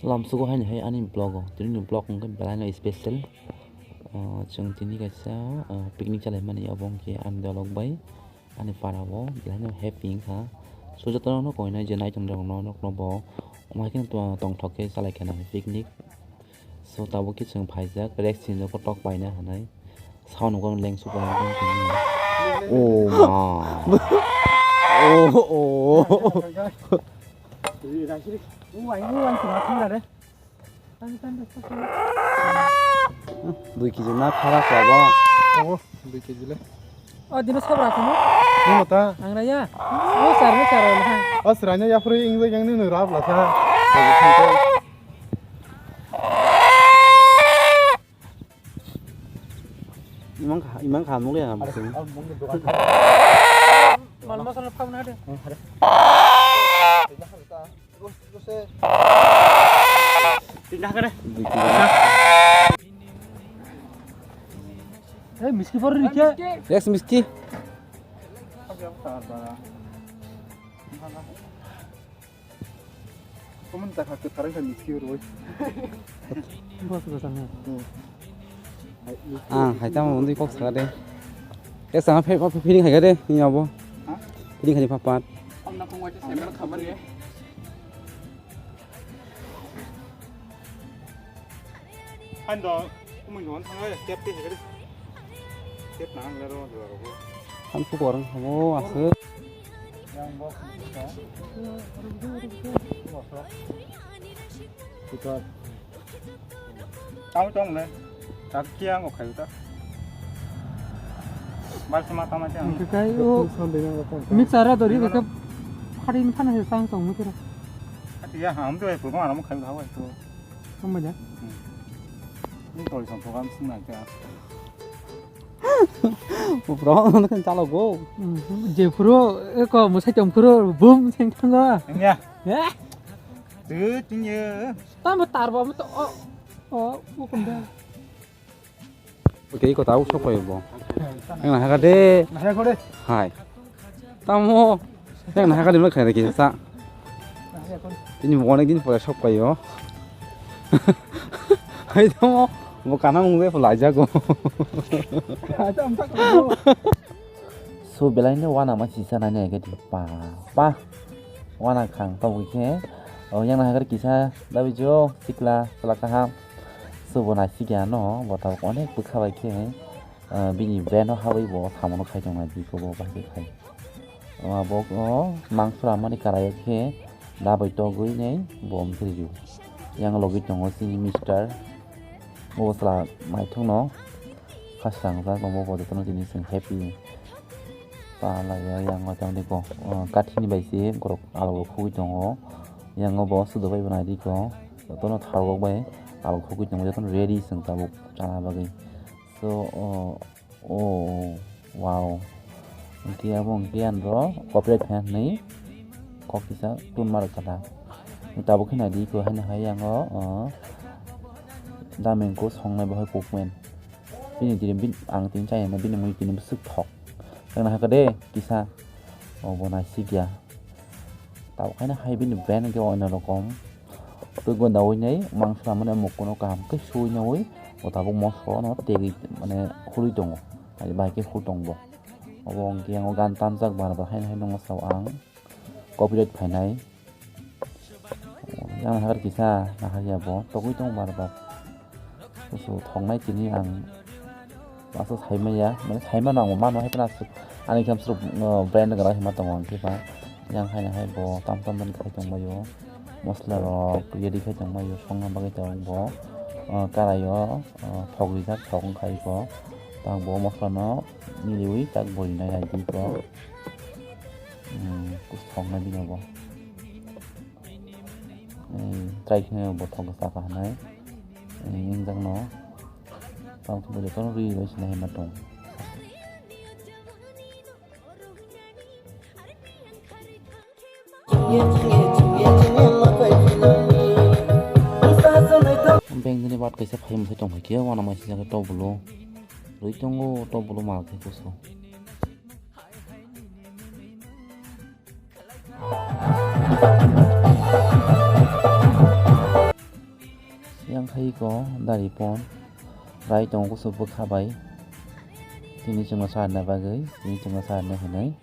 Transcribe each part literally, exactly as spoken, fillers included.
Lamsugo haini hai ani vlog o, tini ni vlog wngkha belai no special. Ah, chwng tini kaisa, ah, picnic chalaimani, obo wngkhe ani dolok bai ani para o belai no happy wngkha. So jotono no koinai je naitung rok no, nok no bo wngkha khe tongthok khe chalaikha nang picnic. So tabuk khe chwng phaijak rek sinjo kotok paina hinwi. Sound bo lengsu bai. Oh ma. Oh, oh. Dui kg na khara khwlabo. Obo, dui kg le. O, dino sabra kuno. Nino ta? Ang raya. O, sar, o, sar, o, ha. O, sranya yapri ingjak yang nino rap la sa. Imang kha, imang kha, nukya. Mal masala phang na de. Dui kg na. Hey, miski bor ni ke? Yes, miski. Kamun ta kha kwtharang kha miski roi. Bos bos ang. Hmm. Ang hai tamo undi kok saka de. Ke sanga phe phe feeling hai de ni abo. Ha? Feeling khani pha pat. Ang na khong wai se semel khabar ye. Ando, umui non thang ai step te hai de. Step nang le ro ro ro. Ang phu korang hamo asuk. Tamo tong le. Tak kiang o khayu ta. Bal sama tama kiang. Hingke kai o mixer a dori hingke pharin phana se sang tong mutira. Ati ya ham tu ai purma aram khayu hawa tu. Hambai da. Ni dori sang program sung na kiang. Bro, kan chala go. Hmm, je phuru, eko, musai tong phuru, boom, seng thango. Ya. Ya. Tu, tingye. Tamo tarbo, mo to, o, o, bukum da. Oke, iko tau sok pai bo. Yang na haga de. Na haga de. Hai. Tamo. Yang na haga de mo khai de sa. Tini mo onek din pore sok pai o. Hai tamo. Bo kana mung de phalai jago. So belai no wana ma sisa nai nai ke pa pa. Wana khang tabuk khe, o yang nahagari kisa dabi jo sikla chwla kaham. Subo naisikya no, bo tabuk onek bwkha bai khe, ah, bini brain o habwi bo samono khai tong nai, biko bo bai khe khai. O abo o mangso ramani karai o khe dabai togwi nei bo wngkhe rw. Yang logi tongo chini mister. Bo chwla naithok no khasrangjak tongo, bo jotono tini chwng happy. Pala ya yang o tang di ko, o, kathini bai se borok alok rok khugwi tongo. Yang o bo sudo bai bo nai di ko, jotono tharwk bai alok khugwi tongo, jotono ready chwng tabuk chana bagwi. So, o, o, wow. Hwnkhe abo hwnkhe ang bo copyright khaina hinwi kok kisa tun ma rwkha da. Tabuk khe nai di ko haino hai yang o, o, dameng ko songnai bo hai kokmen. Bini tini bin-, ang tini chaya na bini mui tini bwswk thok. Yang nahakha de kisa. Obo naisikya. Tabuk haino hai bini brand khe oino rokom. Twi gonda oi nai mangsa mane mokkono kaham khe sui naui. O tabuk mosla no tegwi mane khulwi tongo. Hai bai khe khu tong bo. Obo hwnkhe yang o gan tanjak bar bar haino haino mosla ang. Copyright phainai. Yang nahar kisa, nahar ya bo, togwi tong bar bar. Kusu thoknai tini ang, aswk saimaya, mane saimano ang mano hai phano aswk, ani kham swrwk, uh, brand gra hima tongo ang khe ba. Yang hai nahai bo tam tam ban khai tong baio, mosla rok ready khai tong baio, songna bagwi tongo bo, uh, karai o, uh, thok rijak, thok wng khai bo, tak bo mosla no miliwi tak bo rinai nai di bo. Hmm, kuthok na bini bo. Hmm, try khe bo thok sa ka hanai. Hmm, injak no. Tamo khe bo jotono ri bai sinai ma tong. Beng dini bat kaisa phai mosai tong phai khe wana mai sijak tobulo. Rwi tongo tobulo mal khe kusu. Hai ko dari pon rai tongo kusu bwkha bai. Tini chwngno sarna bagwi, tini chwngno sarna hinwi.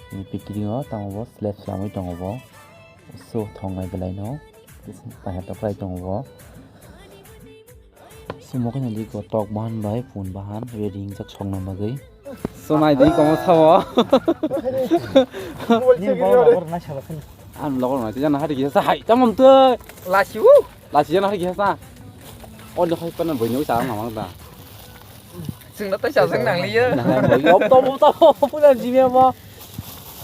Tini pikiri o tamo bo slap swlamwi tongo bo. So thongnai belai no. Paha tokhwlai tongo bo. Sumo khe nadi ko tok bahan bai phun bahan ready wngjak songna bagwi. Sunai di komo sabo. Ni bo logor nai sala khani. Ang logor nai jana hari kisa hai tamam tu. Lasi u. Lasi jana hari kisa. O de khai pana boi ni usa ang mamang da. Sing na tai sa sing nang liya. Nang boi op top op top op na jimia mo.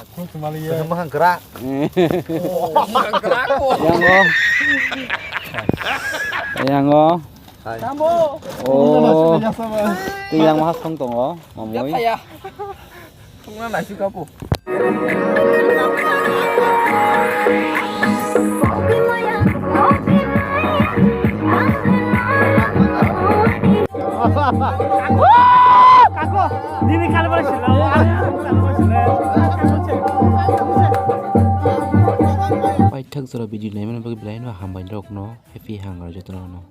Aku cuma liya. Mahang gerak. Gerak ko. Yang o. Yang o. Hai. Tambo. Oh. Yang mahas tong tongo, mamui. Thaya. Thungna naisu kapo. Paithak jora video naimani bagwi belai no hambai rok no, happy hangar jotono no.